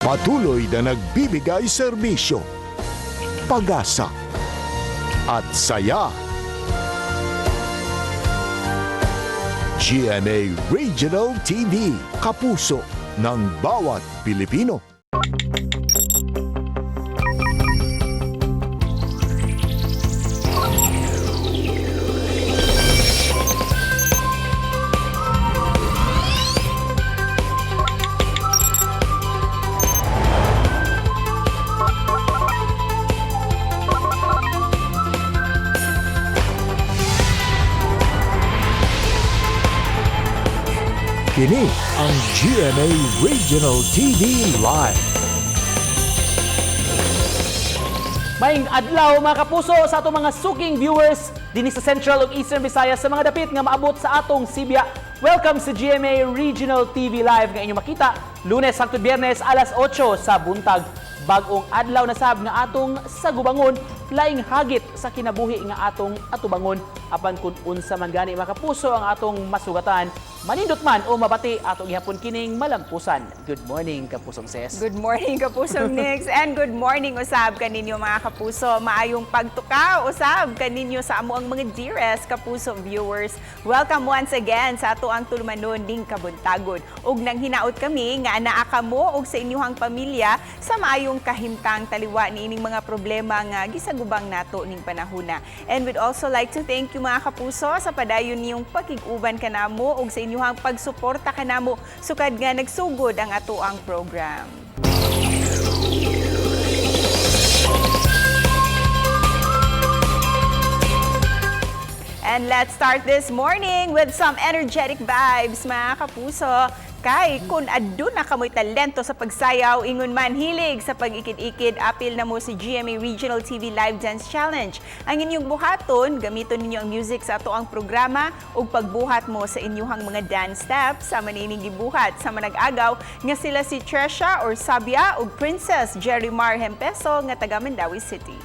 Patuloy na nagbibigay serbisyo, pag-asa at saya. GMA Regional TV, kapuso ng bawat Pilipino. Kini ang GMA Regional TV Live. Maayong adlaw, mga kapuso, sa atong mga suking viewers dinhi sa Central ug Eastern Visayas, sa mga dapit nga maabot sa atong sibya. Welcome sa GMA Regional TV Live nga inyong makita Lunes hangtod Biyernes, alas 8 sa buntag. Bag-ong adlaw na sab nga atong sagubangon, laing hagit sa kinabuhi nga atong atubangon. Apan kun unsa man gani, mga kapuso, ang atong masugatan, manindot man o mabati, atong gihapon kining malampusan. Good morning, Kapusong Ses. Good morning, Kapusong Nix, and good morning usab kaninyo, mga kapuso. Maayong pagtukaw usab kaninyo sa amo ang mga dearest kapuso viewers. Welcome once again sa ato ang tulumanon ning kabuntagon. Ug nang hinaot kami nga anaa kamo ug sa inyuhang pamilya sa maayong kahimtang taliwa niining mga problema nga gisagubang nato ning panahuna. And we'd also like to thank you, mga kapuso, sa padayon niyong pakig-uban kanamo ug sa inyuhang pagsuporta kanamo sukad nga nagsugod ang ato ang program. And let's start this morning with some energetic vibes, mga kapuso. Kay kung aduna kamoy talento sa pagsayaw, ingon man hilig sa pag-ikid-ikid, apil na mo sa GMA Regional TV Live Dance Challenge. Ang inyong buhaton, gamiton ninyo ang music sa ato ang programa ug pagbuhat mo sa inyong mga dance steps sa manining gibuhat sa manag-agaw nga sila si Tresha or Sabia ug Princess Jerry Mar Hempeso nga taga Mandaue City.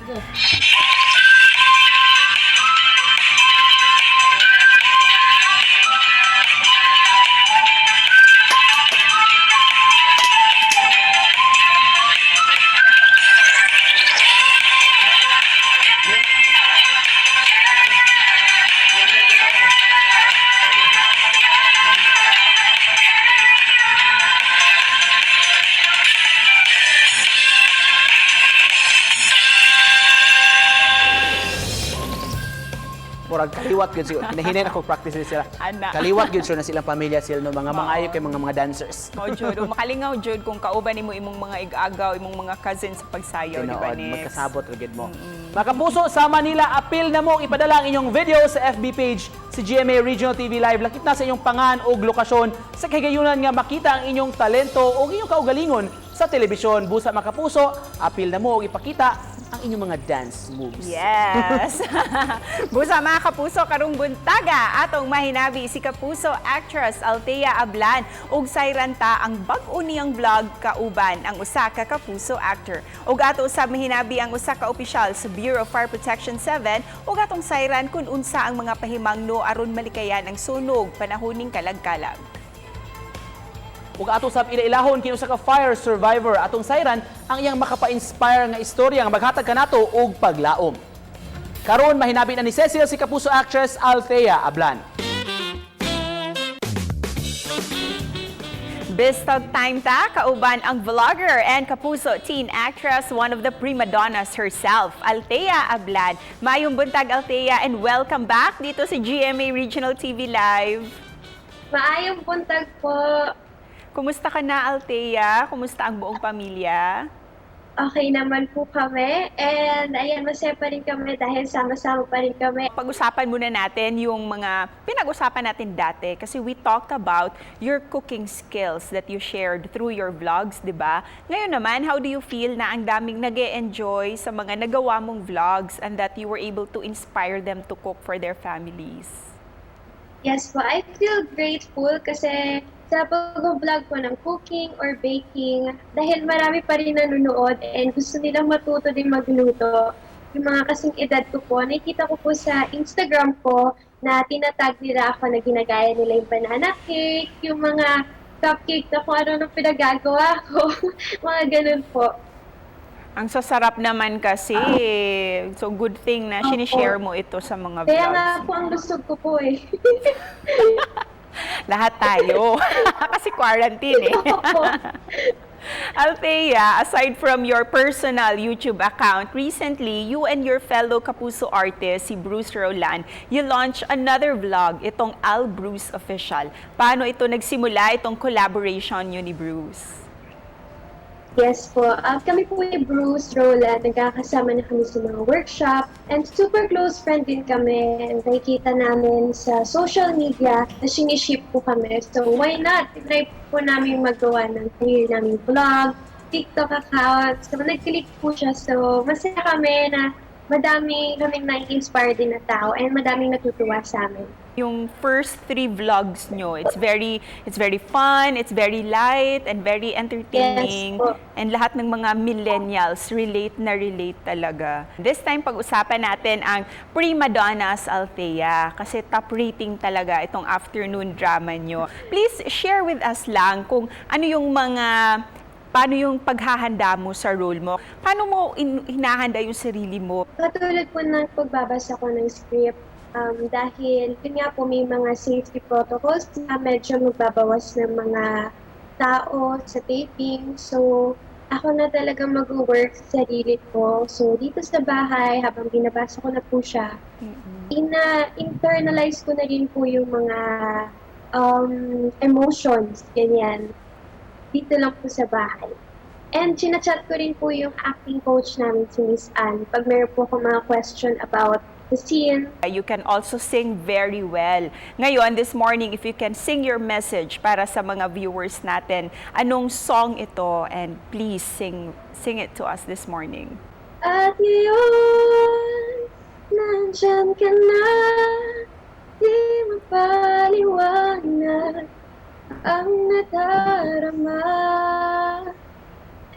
Murag kaliwat gyud siguro. Kinahinayin ako practice ni sila. Ana. Kaliwat gyud sure na silang pamilya sila no, mga mangayo kay mga dancers. Mao jud, o makalingaw jud kung kauban nimo imong mga ig-agaw, imong mga cousins sa pagsayaw, di ba, Tinuod, Nix? magkasabot ra gyud mo. Mga kapuso sa Manila, apil na mo ipadala ang inyong video sa FB page si GMA Regional TV Live. Lakip na sa inyong pangan o lokasyon sa kahigayunan nga makita ang inyong talento o inyong kaugalingon sa telebisyon. Busa, mga kapuso, apil na mo og ipakita ang inyong mga dance moves. Yes. Busa, mga kapuso, karong buntaga atong mahinabi si kapuso actress Althea Ablan ug sayranta ang bag-o niyang vlog kauban ang usa ka kapuso actor. Ug ato usab mahinabi ang usa ka opisyal sa Bureau of Fire Protection 7 ug atong sayran kun unsa ang mga pahimangno aron malikayan ang sunog panahoning kalagkalag. Ug ato sab ila-ilahon kining usa ka fire survivor, atong sayran ang iyang makapa-inspire nga istorya nga maghatag kanato og paglaom. Karon mahinabi na ni Cecil si kapuso actress Althea Ablan. Bistalk time ta, kauban ang vlogger and kapuso teen actress, one of the prima donnas herself, Althea Ablan. Maayong buntag, Althea, and welcome back dito sa GMA Regional TV Live. Maayong buntag po. Kumusta ka na, Althea? Kumusta ang buong pamilya? Okay naman po kami. And ayan, masaya pa rin kami dahil sama-sama pa rin kami. Pag-usapan muna natin yung mga pinag-usapan natin dati kasi we talked about your cooking skills that you shared through your vlogs, di ba? Ngayon naman, how do you feel na ang daming nag enjoy sa mga nagawa mong vlogs and that you were able to inspire them to cook for their families? Yes po, I feel grateful kasi sa pag-vlog po ng cooking or baking, dahil marami pa rin nanonood and gusto nilang matuto din magluto. Yung mga kasing edad ko po, nakikita ko po sa Instagram ko na tinatag nila ako na ginagaya nila yung banana cake, yung mga cupcake na kung ano nung pinagagawa ko. Mga ganun po. Ang sasarap naman kasi. So, good thing na Opo. sinishare mo ito sa mga Kaya vlogs. nga po ang lusog ko po eh. Lahat tayo. Kasi quarantine eh. Opo. Althea, aside from your personal YouTube account, recently, you and your fellow Kapuso artist, si Bruce Roland, you launched another vlog, itong Al Bruce Official. Paano ito nagsimula, itong collaboration niyo ni Bruce? Yes po. Kami po ni Bruce Roland, nagkakasama na kami sa mga workshop and super close friend din kami. And nakikita namin sa social media na siniship po kami. So why not? Try po namin magawa ng sarili naming vlog, TikTok account. So nag-click po siya. So masaya kami na madami kaming nai-inspire din na tao and madaming natutuwa sa amin. Yung first three vlogs nyo, it's very fun, it's very light, and very entertaining. Yes po. And lahat ng mga millennials relate na relate talaga. This time, pag-usapan natin ang Prima Donnas Althea kasi top rating talaga itong afternoon drama nyo. Please share with us lang kung ano yung mga paano yung paghahanda mo sa role mo? Paano mo hinahanda yung sarili mo? Katulad po ng pagbabasa ko ng script, dahil yun nga po may mga safety protocols na medyo magbabawas ng mga tao sa taping. So, ako na talaga mag-work sa sarili ko. So, dito sa bahay, habang binabasa ko na po siya, ina-internalize ko na rin po yung mga emotions, ganyan. Dito lang po sa bahay. And chinachat ko rin po yung acting coach namin, si Miss Anne, pag meron po akong mga question about the scene. You can also sing very well. Ngayon, this morning, if you can sing your message para sa mga viewers natin, anong song ito? And please sing it to us this morning. At ngayon, nandyan ka na, di mapaliwanag ang nadarama.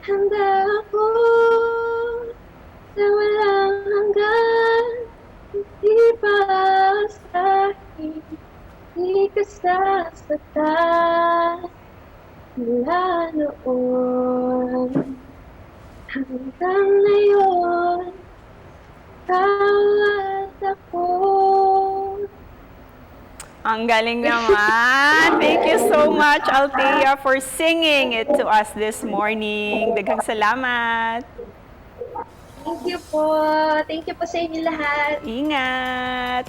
Handa ako sa walang hanggan, di pa sa'kin, di ka sasaktan. Mula noon hanggang ngayon, ikaw at ako. Ang galing naman. Thank you so much, Althea, for singing it to us this morning. Daghang salamat. Thank you po. Thank you po sa inyo lahat. Ingat!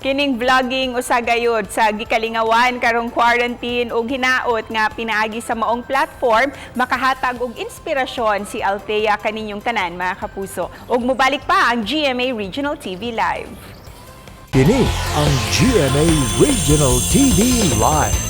Kining vlogging usa gayud sa gikalingawan karong quarantine ug hinaot nga pinaagi sa maong platform makahatag og inspirasyon si Althea kaninyong tanan, mga kapuso. Ug mobalik pa ang GMA Regional TV Live. Kini ang GMA Regional TV Live.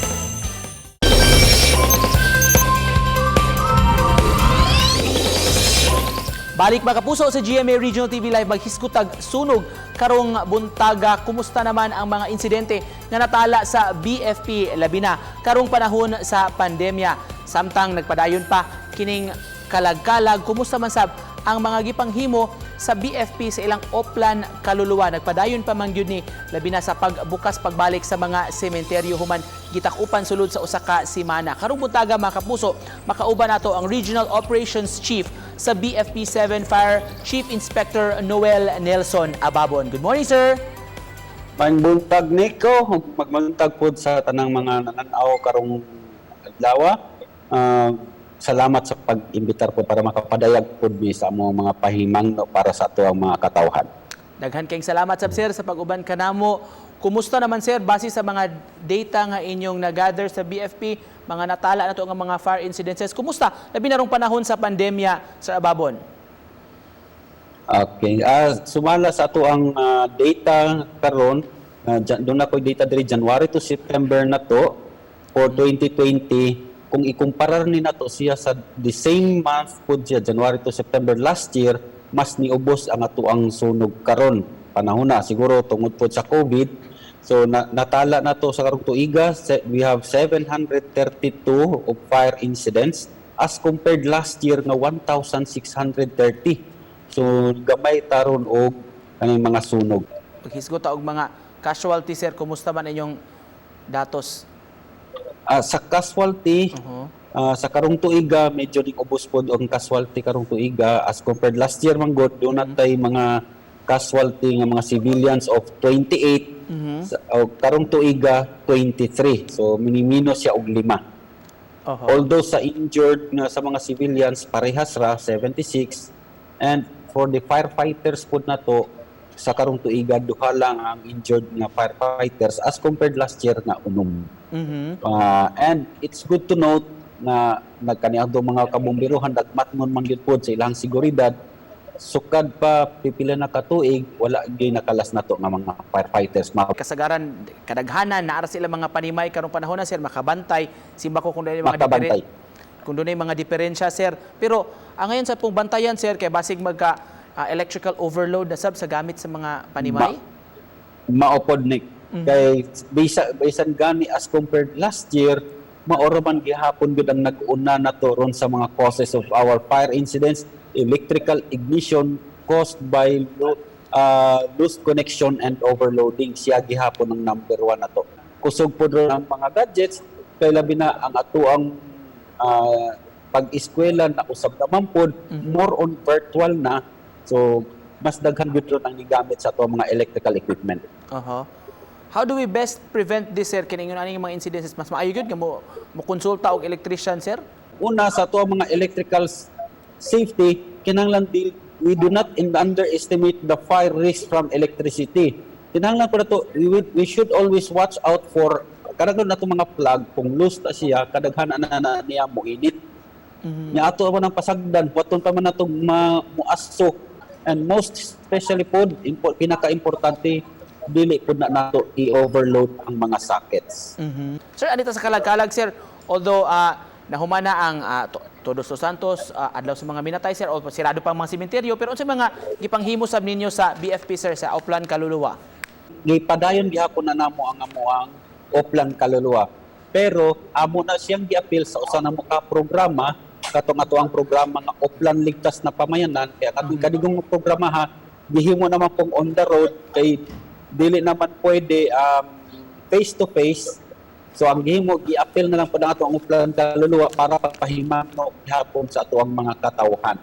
Balik, mga kapuso, sa GMA Regional TV Live, maghiskutag sunog karong buntaga. Kumusta naman ang mga insidente nga natala sa BFP labi na karong panahon sa pandemya? Samtang nagpadayon pa kining kalag-kalag, kumusta man sab ang mga gipanghimo sa BFP sa ilang Oplan Kaluluwa? Nagpadayon pa man gyud ni labi na sa pagbukas pagbalik sa mga sementeryo human gitakupan sulod sa usa ka semana. Karong buntaga, mga kapuso, makauban nato ang Regional Operations Chief sa BFP 7, Fire Chief Inspector Noel Nelson Ababon. Good morning, sir. Maayong buntag, Nico, ug magbuntag pod sa tanang mga nananaw karong adlaw. Salamat sa pag-imbitar po para makapadayag pod mi sa among mga pahimangno para sa atoang mga katawhan. Daghan kayong salamat sab, sir, sa pag-uban kanamo. Kumusta naman, sir, base sa mga data nga inyong na-gather sa BFP, mga natala na to nga mga fire incidences? Kumusta labi na rong panahon sa pandemya, Sir Ababon? Okay. Sumala sa atoang data karon, duna ko'y data diri January to September na to for 2020. Kung ikumparar ni nato siya sa the same month pod siya, January to September last year, mas niubos ang atoang sunog karon panahon na, siguro tungod pod sa COVID. So natala na to sa karong tuiga, we have 732 of fire incidents as compared last year nga 1,630. So gamay taron og kaning mga sunog. Paghisgot ta og mga casualty, sir, kumusta man inyong datos? Sa casualty, sa karong tuiga medyo ning ubos pod ang casualty karong tuiga as compared last year man gud. Duna tay mga casualty nga mga civilians of 28, og karong tuiga 23, so minimino siya og 5. Although sa injured nga sa mga civilians, parehas ra, 76, and for the firefighters pod nato sa karong tuiga, duha lang ang injured nga firefighters as compared last year nga 6. And it's good to note na nagkaniadto mga kabomberohan, dagmatngon man gyud pod sa ilang seguridad. Sukad pa pipila na katuig, wala gyud nakalas nato nga mga firefighters. Kasagaran, kadaghanan naara sila mga panimay karong panahon na, sir, makabantay simba ko kung dunay mga Makabantay. Kung dunay mga diferensya, sir. Pero ang ngayon sa pong bantayan, sir, kay basig magka electrical overload na sab sa gamit sa mga panimay. Mao pod, Nick. Kay bisan gani as compared last year, mao ra man gihapon gud ang nag-una na to ron sa mga causes of our fire incidents, electrical ignition caused by loose connection and overloading. Siya gihapon ang number one na to. Kusog pod ron ang mga gadgets kay labi na ang atuang pag-eskwela na usab naman pod, more on virtual na, so mas daghan gyud ron ang gigamit sa ato mga electrical equipment. How do we best prevent this, sir? Kini ingon ani mga incidences, mas maayo gyud nga mo konsulta og electrician, sir? Una sa ato ang mga electrical safety, kinahanglan we do not underestimate the fire risk from electricity. Kinahanglan po nato we should always watch out for kadaghan nato mga plug. Kung loose ta siya, kadaghan na niya mo init. Nya ato man ang pasagdan, waton pa man natong muaso, and most especially pod, pinaka-importante, dili pod na nato i-overload ang mga sockets. Sir, anita sa kalag-kalag, sir, although nahumana ang Todos los Santos, adlaw sa mga minatay, sir, o sirado pa ang mga sementeryo, pero unsa mga gipanghimo sab ninyo sa BFP, sir, sa Oplan Kaluluwa? Gipadayon gihapon na namo ang amoang Oplan Kaluluwa. Pero amo na siyang giapil sa usa namo ka programa, katong ato ang programa nga Oplan Ligtas na Pamayanan. Kaya katong kadigong programa ha, gihimo naman pong on the road kay dili naman pwede face to face. So ang gihimo, giapil na lang po na ato ang Oplan Kaluluwa para papahimangno gihapon sa ato ang mga katawhan.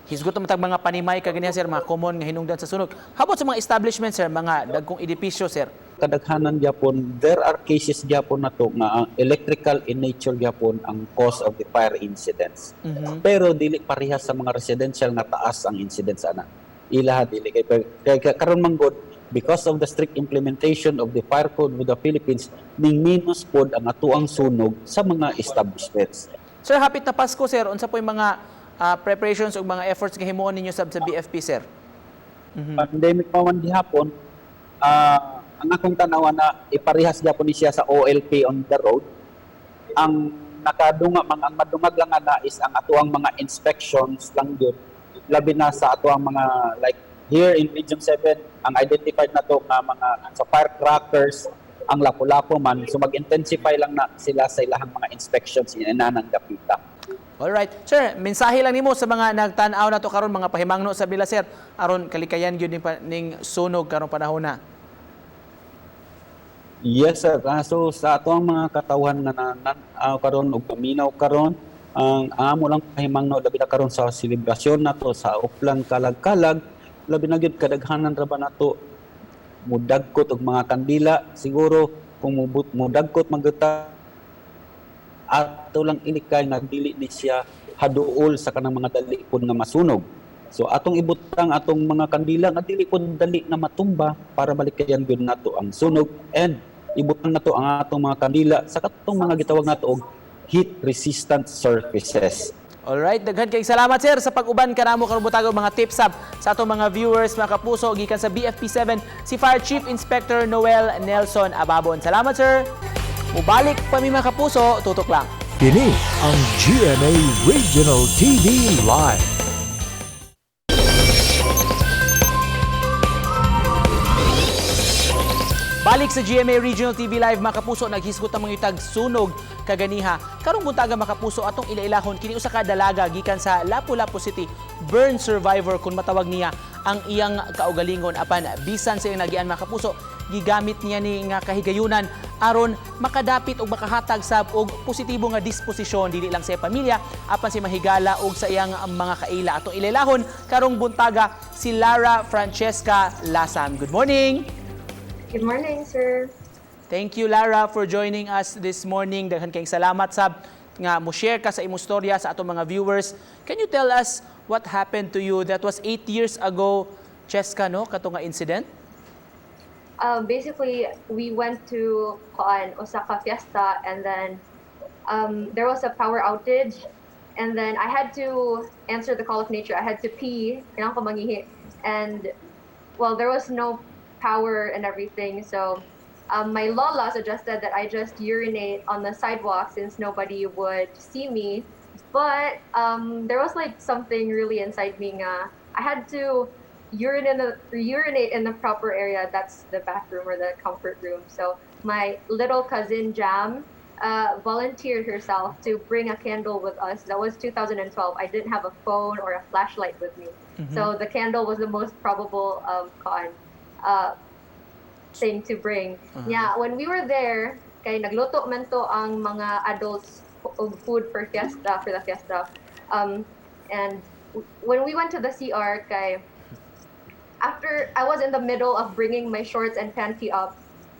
Hisgot naman tag mga panimay kaganiha, sir, mga common nga hinungdan sa sunog. How about sa mga establishment, sir, mga dagkong edipisyo, sir? Kadaghanan gyapon, there are cases gyapon na to nga ang electrical in nature gyapon ang cause of the fire incidents. Pero dili parehas sa mga residential nga taas ang incidents ana. Ilaha dili kay karon man gud, because of the strict implementation of the fire code of the Philippines, ning minus pod ang atuang sunog sa mga establishments. Sir, hapit na Pasko, sir, unsa po yung mga preparations ug mga efforts nga himuon ninyo sab sa BFP, sir? Pandemic pa man gihapon, ang akong tanawa na iparehas gyapon ni siya sa OLP on the road. Ang nakadunga mang ang madungag lang ana is ang atuang mga inspections lang gyud, labi na sa atuang mga, like here in Region 7, ang identified na to nga mga sa firecrackers ang Lapu-Lapu man, so mag-intensify lang na sila sa ilahang mga inspections inanang dapita. Alright. Sir, mensahe lang nimo sa mga nagtan-aw na to karon, mga pahimangno sa bila, sir, aron kalikayan gyud ning sunog karong panahon na. Yes, sir. So sa ato ang mga katawhan nga karon og paminaw karon, ang amo lang pahimangno, labi na karon sa selebrasyon nato sa Oplan Kalag-Kalag, labi na gyud kadaghanan ra ba nato mudagkot og mga kandila. Siguro kung mudagkot magyud, ato lang ilikay nga dili ni siya haduol sa kanang mga dali pud nga masunog. So atong ibutang atong mga kandila nga dili pud dali nga matumba para malikayan gyud nato ang sunog, and ibutang nato ang atong mga kandila sa katong mga gitawag nato og heat resistant surfaces. Alright, daghan kay salamat, sir, sa pag-uban kanamo karong butag og mga tips sab sa atong mga viewers, mga kapuso, gikan sa BFP 7 si Fire Chief Inspector Noel Nelson Ababon. Salamat, sir. Mubalik pa mi, mga kapuso, tutok lang. Kini ang GMA Regional TV Live. Balik sa GMA Regional TV Live, mga kapuso, naghisgot ang mga itag sunog kaganiha. Karong buntaga, mga kapuso, atong ilailahon kini usa ka dalaga gikan sa Lapu-Lapu City, burn survivor kung matawag niya ang iyang kaugalingon, apan bisan sa iyang nagian, mga kapuso, gigamit niya ni nga kahigayunan. aron makadapit og makahatag sab og positibo nga disposisyon dili lang sa iyang pamilya apan sa mahigala og sa iyang mga kaila. Atong ilailahon karong buntaga si Lara Francesca Lasam. Good morning. Good morning, sir. Thank you, Lara, for joining us this morning. Daghan kayong salamat sab nga mo share ka sa imong storya sa atong mga viewers. Can you tell us what happened to you? That was 8 years ago, Cheska, no? Kato nga incident? Basically, we went to kuan, Osaka Fiesta, and then there was a power outage, and then I had to answer the call of nature. I had to pee, kailangan ko mangihi. And well, there was no power and everything, so my lola suggested that I just urinate on the sidewalk since nobody would see me. But there was like something really inside me nga I had to urinate in the proper area. That's the bathroom or the comfort room. So my little cousin Jam volunteered herself to bring a candle with us. That was 2012. I didn't have a phone or a flashlight with me, so the candle was the most probable con thing to bring. Yeah, when we were there, kay nagluto man to ang mga adults og food for fiesta, for the fiesta. And when we went to the CR, kay after I was in the middle of bringing my shorts and panty up,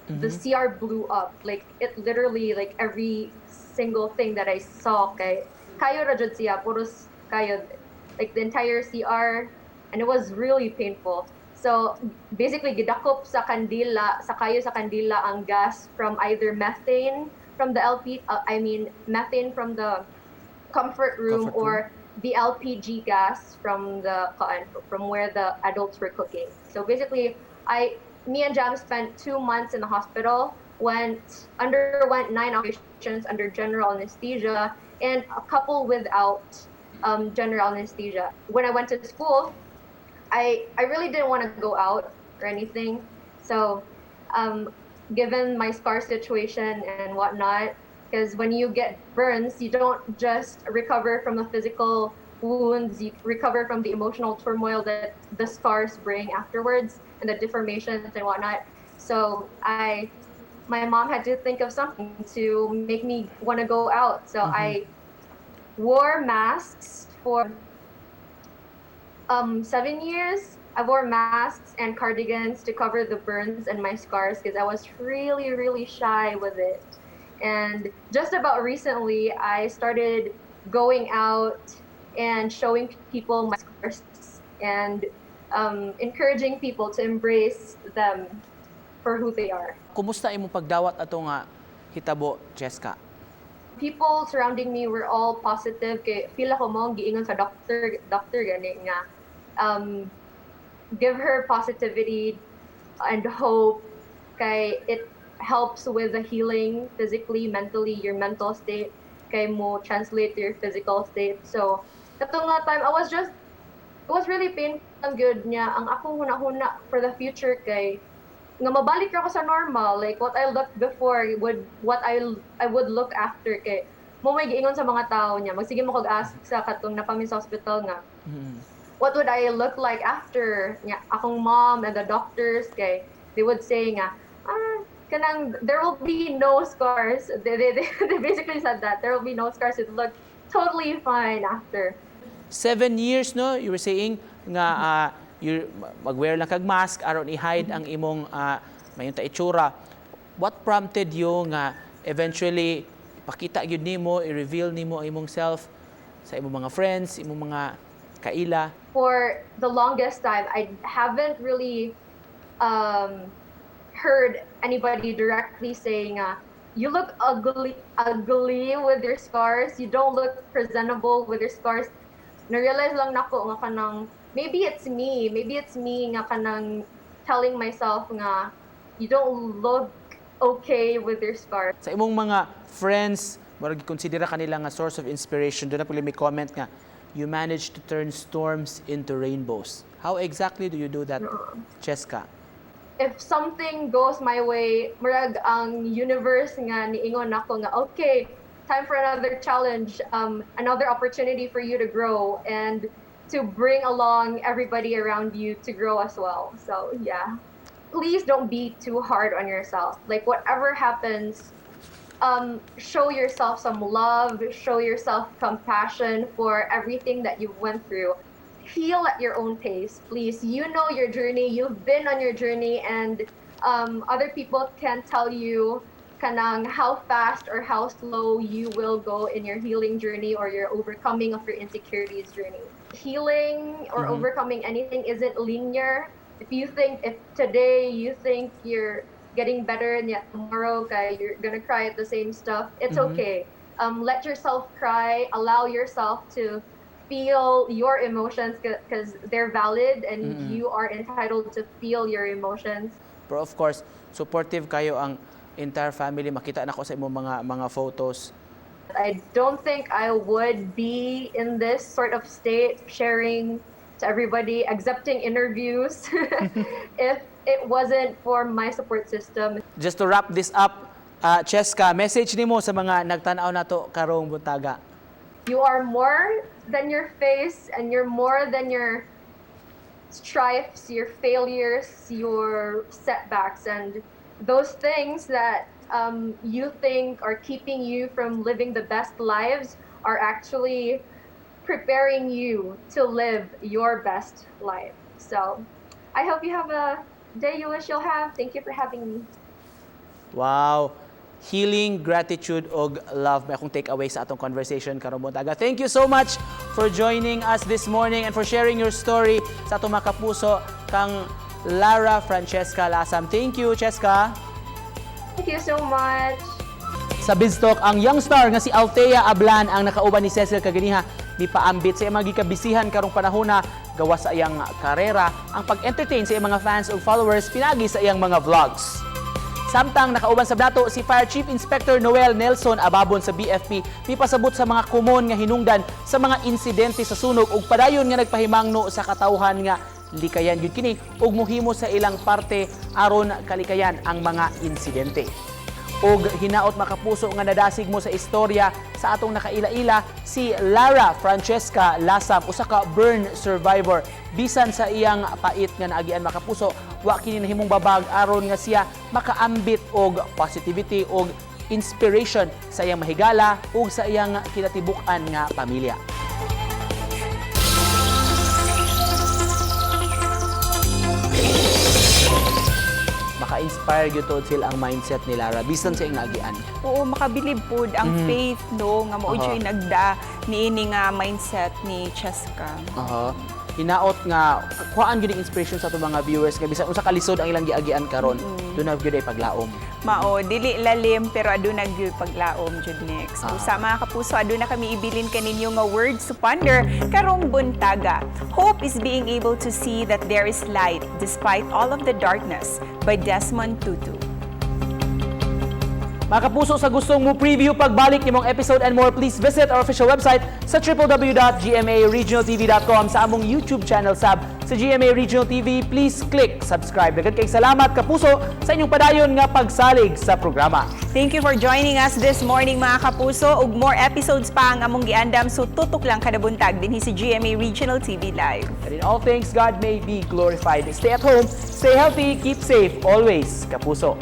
the CR blew up. Like it literally, like every single thing that I saw, kay kayo ra jud siya, puros kayo, like the entire CR, and it was really painful. So basically, gidakop sa kandila, sa kayo sa kandila ang gas from either methane from the LP, I mean methane from the comfort room, Comfort room. Or the LPG gas from the from where the adults were cooking. So basically, I me and Jam spent 2 months in the hospital, went underwent nine operations under general anesthesia and a couple without general anesthesia. When I went to school, I really didn't want to go out or anything. So, given my scar situation and whatnot, because when you get burns, you don't just recover from the physical wounds, you recover from the emotional turmoil that the scars bring afterwards and the deformations and whatnot. So my mom had to think of something to make me want to go out. So I wore masks for 7 years. I wore masks and cardigans to cover the burns and my scars because I was really, really shy with it. And just about recently, I started going out and showing people my scars and encouraging people to embrace them for who they are. Kumusta imong pagdawat ato nga hitabo, Cheska? People surrounding me were all positive kay feel ako mao giingon sa doctor gani nga give her positivity and hope kay it helps with the healing physically, mentally, your mental state kay mo translate to your physical state. So kato nga time I was just it was really painful ang good niya ang akong hunahuna for the future kay nga mabalik ra ako sa normal, like what I looked before would what I would look after kay mao may giingon sa mga tao niya magsige mo kog ask sa katong naa pa mi sa hospital nga what would I look like after niya. Akong mom and the doctors kay they would say nga, ah, kanang there will be no scars. They basically said that there will be no scars, it look totally fine after. 7 years, no? You were saying nga you mag-wear lang kag mask aron i-hide ang imong maayong ta itsura. What prompted you nga eventually ipakita gyud nimo, i-reveal nimo ang imong self sa imong mga friends, imong mga kaila? For the longest time, I haven't really heard anybody directly saying, "You look ugly, ugly with your scars. You don't look presentable with your scars." Na-realize lang nako nga kanang maybe it's me nga kanang telling myself nga you don't look okay with your scars. Sa imong mga friends, murag gikonsidera kanila nga source of inspiration. Duna pud may comment nga you managed to turn storms into rainbows. How exactly do you do that, Cheska? If something goes my way, murag ang universe nga niingon nako nga, "Okay, time for another challenge, another opportunity for you to grow and to bring along everybody around you to grow as well." So yeah. Please don't be too hard on yourself. Like, whatever happens, show yourself some love, show yourself compassion for everything that you went through. Heal at your own pace, please. You know your journey, you've been on your journey, and other people can't tell you kanang how fast or how slow you will go in your healing journey or your overcoming of your insecurities journey. Healing or overcoming anything isn't linear. If today you think you're getting better and yet tomorrow kay, you're gonna cry at the same stuff, it's okay. Let yourself cry, allow yourself to feel your emotions because they're valid and you are entitled to feel your emotions. Pero of course, supportive kayo ang entire family. Makita nako sa imong mga photos. I don't think I would be in this sort of state, sharing to everybody, accepting interviews, if it wasn't for my support system. Just to wrap this up, Cheska, message nimo sa mga nagtan-aw nato karong buntaga. You are more than your face and you're more than your strifes, your failures, your setbacks, and those things that you think are keeping you from living the best lives are actually preparing you to live your best life. So I hope you have a day you wish you'll have. Thank you for having me. Wow. Healing, gratitude, ug love. Mao akong take away sa atong conversation karong buntaga. Thank you so much for joining us this morning and for sharing your story sa atong mga kapuso kang Lara Francesca Lasam. Thank you, Cheska. Thank you so much. Sa BizTalk, ang young star nga si Althea Ablan ang nakauban ni Cecil kaganiha mipaambit sa iyang mga gikabisihan karong panahona gawas sa iyang karera ang pag-entertain sa iyang mga fans ug followers pinagi sa iyang mga vlogs. Samtang nakauban sa nato si Fire Chief Inspector Noel Nelson Ababon sa BFP mipasabot sa mga komon nga hinungdan sa mga insidente sa sunog ug padayon nga nagpahimangno sa katawhan nga likayan gyud kini ug mohimo sa ilang parte aron kalikayan ang mga insidente. Og hinaot, makapuso, nga nadasig mo sa istorya sa atong nakaila-ila si Lara Francesca Lasam, usa ka burn survivor. Bisan sa iyang pait nga naagian, makapuso, wa kini nahimong babag aron nga siya makaambit og positivity og inspiration sa iyang mahigala ug sa iyang kinatibuk-an nga pamilya. Maka-inspire gyud tuod sila ang mindset ni Lara bisan sa iyang naagian. Oo, makabilib pud ang faith, no, nga mao jud nagda niini nga mindset ni Cheska. Aha. Hinaot nga kuhaan gyud ang inspiration sa atong mga viewers nga bisan unsa kalisod ang ilang giagian karon, duna gyud ay paglaom. Mao, dili lalim pero aduna gyud paglaom jud next. Busa, mga kapuso, aduna kami ibilin kaninyo nga words to ponder karong buntaga. "Hope is being able to see that there is light despite all of the darkness," by Desmond Tutu. Mga kapuso, sa gustong mo preview pagbalik nimong episode and more, please visit our official website sa www.gmaregionaltv.com. Sa among YouTube channel sab sa GMA Regional TV, please click subscribe. Daghan kay salamat, kapuso, sa inyong padayon nga pagsalig sa programa. Thank you for joining us this morning, mga kapuso, ug more episodes pa ang among giandam, so tutok lang kada buntag dinhi sa GMA Regional TV Live. And in all things, God may be glorified. Stay at home, stay healthy, keep safe always, kapuso.